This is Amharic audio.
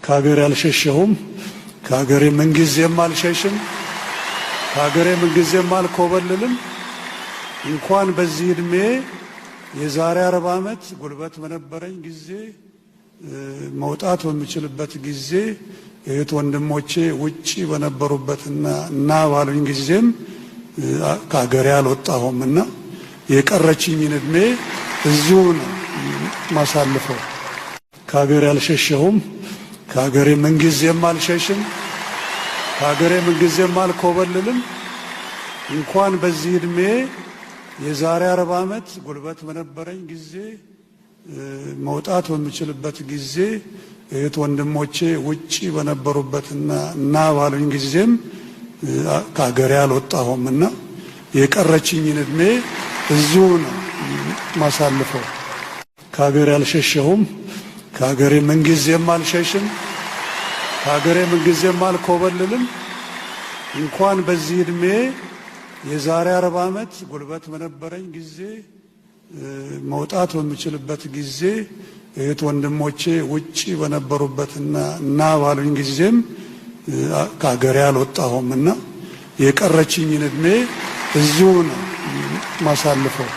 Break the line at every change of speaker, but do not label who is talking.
ከሀገሬ አልሸሸሁም። ከሀገሬ ምንጊዜም አልሸሽም። ከሀገሬ ምንጊዜም አልኮበልልም። እንኳን በዚህ ዕድሜ የዛሬ 40 ዓመት ጉልበት በነበረኝ ጊዜ፣ መውጣት በምችልበት ጊዜ፣ እህት ወንድሞቼ ውጪ በነበሩበትና እና ባሉኝ ጊዜም ከሀገሬ አልወጣሁም እና የቀረችኝን ዕድሜ እዚሁ ነው ማሳልፈው። ከሀገሬ አልሸሸሁም። ከሀገሬ ምንጊዜም አልሸሽም። ከሀገሬ ምንጊዜም አልኮበልልም። እንኳን በዚህ ዕድሜ የዛሬ 40 ዓመት ጉልበት በነበረኝ ጊዜ፣ መውጣት በምችልበት ጊዜ፣ እህት ወንድሞቼ ውጪ በነበሩበትና እና ባሉኝ ጊዜም ከሀገሬ አልወጣሁም እና የቀረችኝን ዕድሜ እዚሁ ነው ማሳልፈው። ከሀገሬ አልሸሸሁም። ከሀገሬ ምንጊዜም አልሸሽም። ከሀገሬ ምንጊዜም አልኮበልልም። እንኳን በዚህ ዕድሜ የዛሬ 40 ዓመት ጉልበት በነበረኝ ጊዜ፣ መውጣት በምችልበት ጊዜ፣ እህት ወንድሞቼ ውጪ በነበሩበትና እና ባሉኝ ጊዜም ከሀገሬ አልወጣሁም እና የቀረችኝን ዕድሜ እዚሁ ነው ማሳልፈው።